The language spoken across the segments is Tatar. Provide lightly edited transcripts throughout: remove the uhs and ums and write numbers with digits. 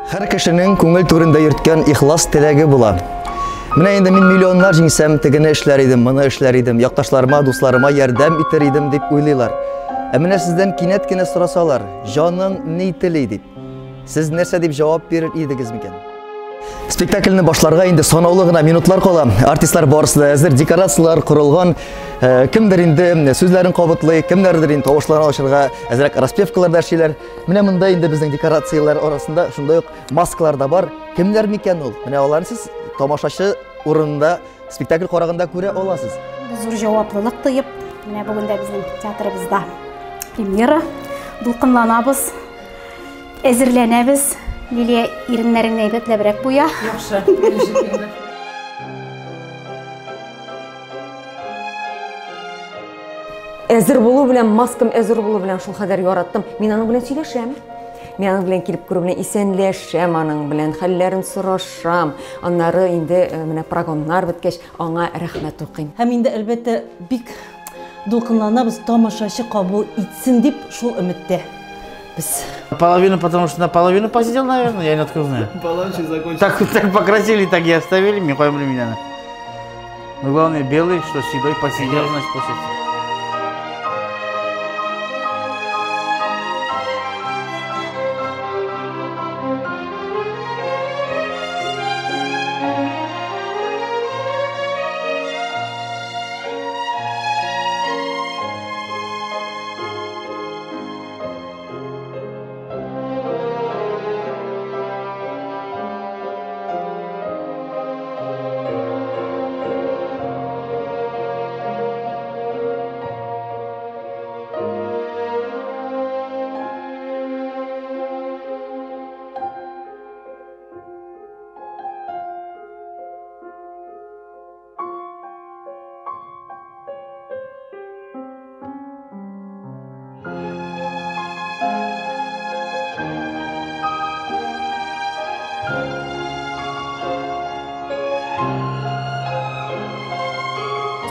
Һәр кешенең күңел түрендә йөрткән ихлас теләге була. Менә инде мин миллионнар җиңсәм, тегене эшләр идем, моны эшләр идем, якташларыма, дусларыма ярдәм итер идем дип уйлыйлар. Ә менә сездән кинәт кенә сорасалар, җаның ни тели дип, сез нәрсә дип җавап бирер идегез микән? Спектакльне башларга инде санаулы гына минутлар кала. Артистлар барысы да әзер, декорацияләр корылган. Кемдер инде сүзләрен кабатлый, кемнәрдер инде тавышларын ачырга әзрәк распевкалар да эшлиләр. Менә монда инде безнең декорацияләр арасында шундай ук маскалар да бар. Кемнәр микән ул? Менә аларны сез тамашачы урынында спектакль караганда күрә аласыз. Зур җаваплылык тоеп, менә бүген дә безнең театрыбызда премьера. Дулкынланабыз, әзерләнәбез. Лилия, иреннәреңне әйбәтләбрәк буя. Яхшы. Әзер булу белән, маскам әзер булу белән шул хәдәр яраттым. Мин аның белән сөйләшәм. Мин аның белән килеп күрү белән исәнләшәм, аның белән хәлләрен сорашам. Аннары инде менә прогоннар беткәч, аңа рәхмәт укыйм. Һәм инде, әлбәттә, бик дулкынланабыз, тамашачы кабул итсен дип шул өметтә без. Половину, потому что наполовину посидел, наверное, я не откуда знаю. Баланчик закончился. Так, так покрасили, так и оставили, не поймли меня. Но главное, белый, что седой посидел, значит, после.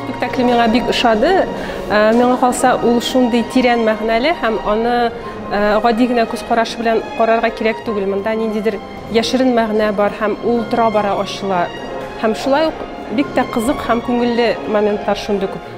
Спектакль миңа бик ошады. Миңа калса, ул шундый тирән мәгънәле һәм аны гади генә күз карашы белән карарга кирәк түгел. Монда ниндидер яшерен мәгънә бар һәм ул тора-бара ачыла. Һәм шулай ук бик тә кызык һәм күңелле моментлар шундый күп.